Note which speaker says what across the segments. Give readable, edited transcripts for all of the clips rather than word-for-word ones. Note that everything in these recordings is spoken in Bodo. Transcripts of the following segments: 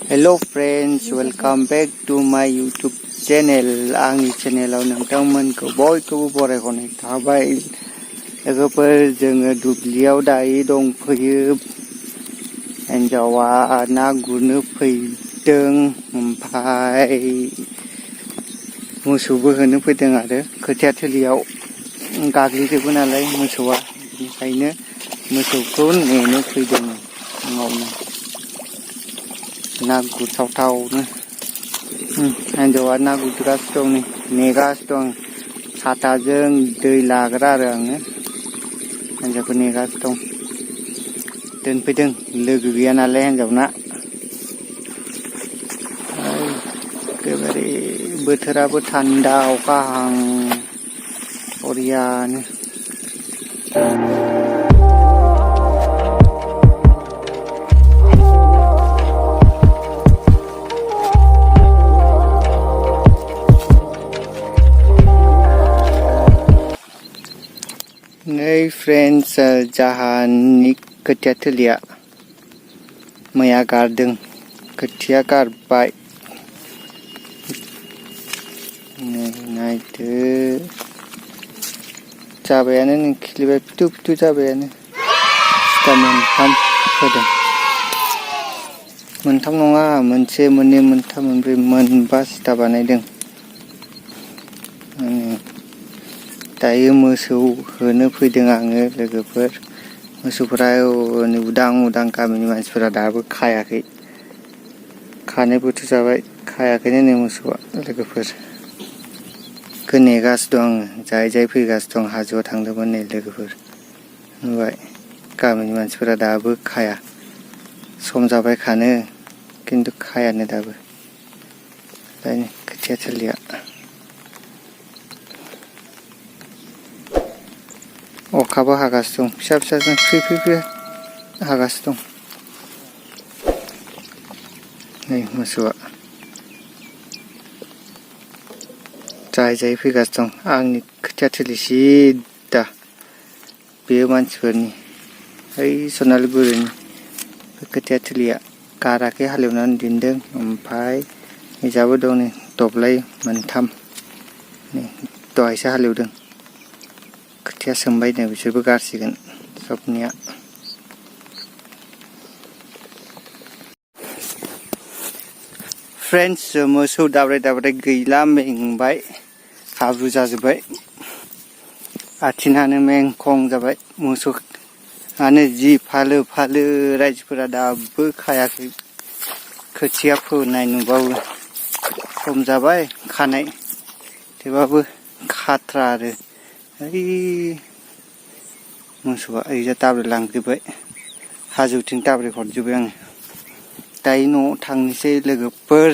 Speaker 1: Hello friends, welcome back to my YouTube channel. आंनि चेनेलाव नोंथांमोनखौ बयखौबो बरायहरनाय थाबाय। लोगोफोर जोङो दुब्लियाव दायो दंफैयो। हिन्जावा ना गुरनो फैदों ओमफ्राय मोसौबो होनो फैदों आरो खोथिया थिलियाव गाग्लिजोबो नालाय मोसौआ, बेनिखायनो मोसौखौ नेनो फैदों न'आवनो। ना गुरथावथावनो हिन्जावा ना गुरगासिनो दं, नेगासिनो दं। साथाजों दै लाग्रा आरो आङो हिन्जावखौ नेगासिनो दं। दोनफैदों, लोगो गैया नालाय हिन्जावना। एखेबारे बोथोराबो थान्दा, अखा हाहां बरियानो। नै फ्रेन्ड्स, जाहानि खोथिया थिलिया मैया गारदों, खोथिया गारबाय। नायदो, जाबायानो, नै खिलिबाय, फिथु फिथु जाबायानो। सिथा मोनथाम होदों, मोनथाम नङा, मोनसे मोननै मोनथाम मोनब्रै मोनबा सिथा बानायदों। दायो मोसौ होनो फैदों आङो लोगोफोर। मोसौफोरा उदां उदां, गामिनि मानसिफोरा दाबो खायाखै। खानाय बोथोर जाबाय, खायाखैनो नै मोसौआ लोगोफोर। नेगासिनो दं आङो, जाय फैगासिनो दं। हाजोआव थांदोंमोन नै लोगोफोर, नुबाय। गामिनि मानसिफोरा दाबो खाया, सम जाबाय खानो, खिन्थु खायानो दाबो। ओंखायनो खोथिया थिलिया अखाबो हागासिनो दं, फिसा फिसाजों फ्रि फ्रि फ्रि हागासिनो दं। नै मोसौआ जाय फैगासिनो दं। आंनि खोथिया थिलि सिदा, बेयो मानसिफोरनि, ओइ सनालि बुरिनि खोथिया थिलिया गाराखै, हालेवनानै दोनदों। ओमफ्राय निजाबो दं नै दब्लाय मोनथाम, नै दहायसो हालेवदों। खोथिया सोमबाय नो, बिसोरबो गारसिगोन सबनिया। फ्रेन्ड्स, मोसौ दाब्राय गैला, मेंबाय, हाब्रु जाजोब्बाय, आथिङानो मेंखं जाबाय। मोसौआनो जि फालो फालो, रायजोफोरा दाबो खायाखै। खोथिया फोनाय नुबाबो सम जाबाय खानाय, थेवबाबो खाथ्रा आरो। ओइ मोसौआ ओरैजा दाब्राय लांजोब्बाय, हाजोथिं दाब्राय हरजोब्बाय आङो। दायो न'आव थांनोसै लोगोफोर,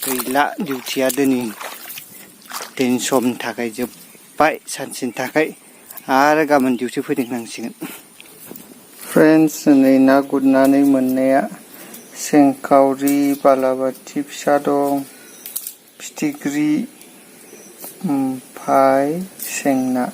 Speaker 1: गैला डिउटिया दिनै समनि थाखाय जोब्बाय, सानसेनि थाखाय। आरो गाबोन डिउटि फैनांसिगोन। फ्रेन्ड्स, नै ना गुरनानै मोननाया सेंखावरि, बालाबाथि फिसा दं, फिथिख्रि, ओमफ्राय सें ना।